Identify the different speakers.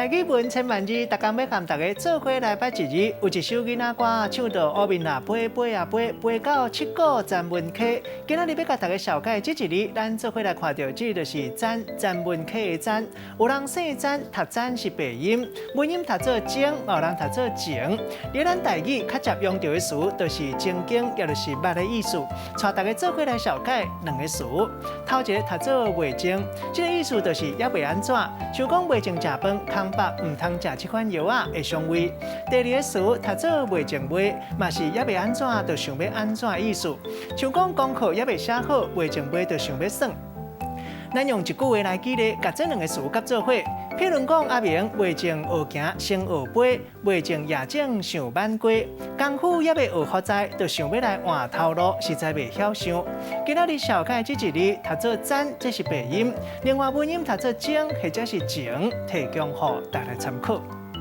Speaker 1: 台語文千萬字，逐工欲共大家做伙來捌一字。有一首囡仔歌唱到烏面仔飛飛啊飛，飛到七股顫文溪。今仔日欲共大家紹介這一字，咱做伙來看著，這就是顫，顫文溪的顫。有人姓顫，讀顫是白音，文音讀做精，有人讀做情。佇咱台語較捷用著的詞，就是曾經，也就是捌的意思。帶大家做伙來紹介兩个詞。頭一个讀做袂精，這个意思就是猶未按怎，像講袂精食飯，空腹毋通食這款藥仔會傷胃。第二个詞讀做袂精袂，嘛是猶未按怎，就想欲按怎的意思。像講功課猶未寫好，袂精袂就想欲耍。咱用一句話來舉例，共這兩个詞佮做伙。譬如講，阿明袂精學行先學飛，袂精夜種想挽雞。功夫猶未學好在，就想欲來換頭路，實在袂曉想。今仔日紹介這一字，讀做顫，這是白音；另外文音讀做精或者是情，提供予大家參考。